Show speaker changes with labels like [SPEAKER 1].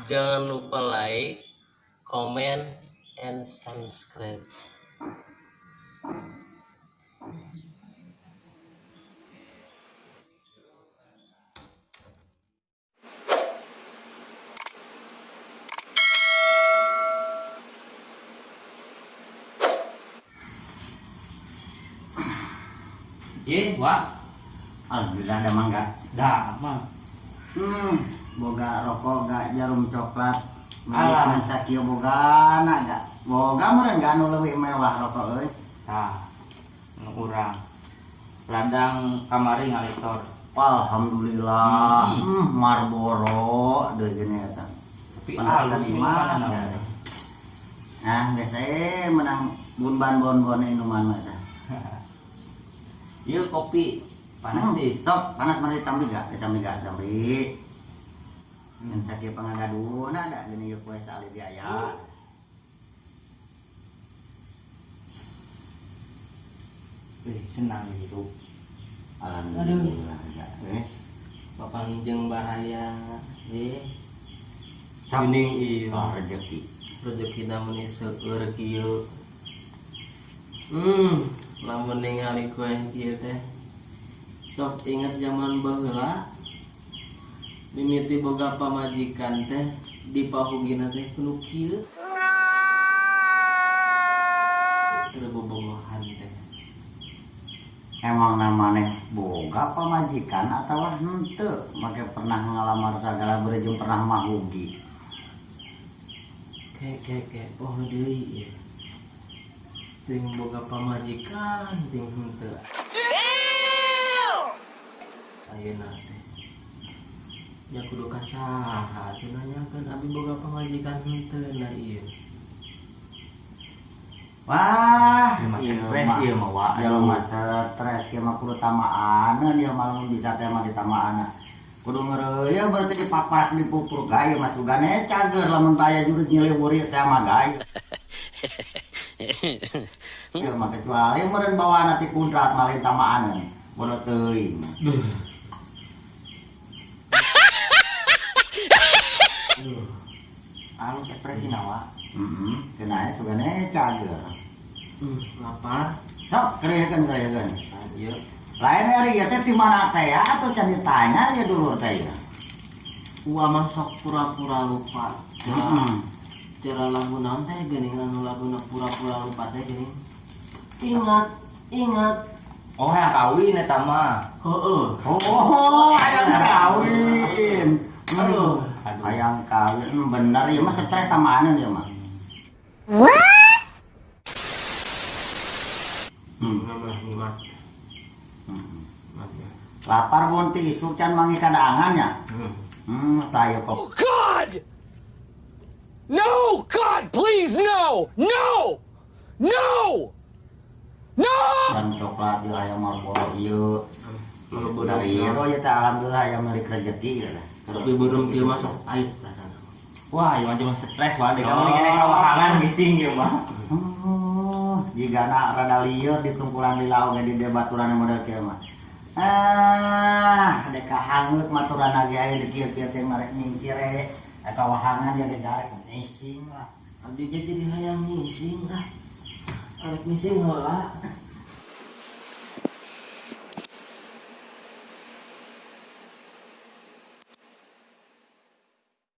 [SPEAKER 1] Jangan lupa like, comment, and subscribe.
[SPEAKER 2] Ye, wah.
[SPEAKER 3] Alhamdulillah ada mangga.
[SPEAKER 2] Dah, mah.
[SPEAKER 3] Boga rokok gak jarum coklat.
[SPEAKER 2] Alah.
[SPEAKER 3] Milik sakieu bogana gak. Boga meureun gak anu leuwih mewah rokok euy.
[SPEAKER 2] Tah. Nu urang. Ladang kamari ngalitor.
[SPEAKER 3] Alhamdulillah. Marlboro deui gini eta.
[SPEAKER 2] Tapi
[SPEAKER 3] Panas
[SPEAKER 2] alus
[SPEAKER 3] ka
[SPEAKER 2] minuman
[SPEAKER 3] imah,
[SPEAKER 2] na.
[SPEAKER 3] Nah, geus menang bunban bon-bon minuman mah eta.
[SPEAKER 2] Ieu kopi panas sih.
[SPEAKER 3] Sok, panas mah ditambi gak? Ditambi gak? Ditambi. Ngan sakieu pangagaduhna da geuning ieu poe salih biaya.
[SPEAKER 2] Senang hidup.
[SPEAKER 3] Alhamdulillah. Aduh.
[SPEAKER 1] Papanggih jeung bahaya
[SPEAKER 3] Sok.
[SPEAKER 1] Geuning ieu.
[SPEAKER 3] Oh, rezeki.
[SPEAKER 1] Rezekina mun seueur kieu. Lamun ningali kue kieu teh sok inget zaman baheula mimiti boga pamajikan teh dipahugina teh kudu kieu. Teu bobogohan teh.
[SPEAKER 3] Emang namanya boga pamajikan atau henteu make pernah ngalamar sagala berejung pernah mahugi.
[SPEAKER 1] Ke poho deui ieu. Ting boga pamajikan ting henteu. Ayeuna teh nya kudu ka saha atuh nanyakeun abi boga pamajikan henteu na ieu.
[SPEAKER 3] Wah,
[SPEAKER 2] ieu mah
[SPEAKER 3] ieu
[SPEAKER 2] stres
[SPEAKER 3] mah.
[SPEAKER 2] ieu mah wa.
[SPEAKER 3] Ieu mah stres kieu mah kudu tamaaneun ieu mah lamun bisa teh mah ditamaana. Kudu ngeureuyeuh berarti dipaparak dipupur gae mah sugane cager lamun taya jurut nyilewuri teh mah gae. Ieu mah kecuali meureun bawaana ti kudrat mah lain tamaaneun. Bodoh teuing.
[SPEAKER 2] Alus ekspresina wa.
[SPEAKER 3] Heeh, kenae sugane cager.
[SPEAKER 1] Lapar.
[SPEAKER 3] Sok kereukeun.
[SPEAKER 1] Ieu.
[SPEAKER 3] Lain ari ieu teh ti mana teh ya atuh can ditanya ya dulu teh ya.
[SPEAKER 1] Ua mah sok pura-pura lupa. Cara lagu naon teh geuning anu laguna pura-pura lupa teh geuning. Ingat, ingat.
[SPEAKER 2] Oh, hayang kawin eta mah.
[SPEAKER 1] Heeh.
[SPEAKER 3] Oh, hayang kawin.
[SPEAKER 1] Aduh.
[SPEAKER 2] Aduh.
[SPEAKER 3] Hayang kawin bener ieu mah stres tamaaneun ieu mah.
[SPEAKER 1] Ngamlah nikmat.
[SPEAKER 3] Lapar bunti isuk can mangi kadaangan nya. Tayo kok.
[SPEAKER 4] Oh God! No! God, please, no! No! No! No!
[SPEAKER 3] Dan coklat ieu hayang Marlboro ieu.
[SPEAKER 1] Beureum
[SPEAKER 3] Dari ieu ieu teh alhamdulillah hayang milik rezeki ya lah.
[SPEAKER 1] Tapi beureum kieu mah sok ait rasana.
[SPEAKER 2] Wah, ieu mah cuma stres wae deh. Kamu dikene kawahangan gising ieu mah.
[SPEAKER 3] Jigana rada lieur ditungkulan lila oge di debaturan model kieu mah. Ah, deka hangut maturan lagi aya di kieu-kieu teh marek nyingkir we. Kawahangan dia gedarek ngising lah.
[SPEAKER 1] Abdi ge jadi hayang ngising ah. Arek ngising heula.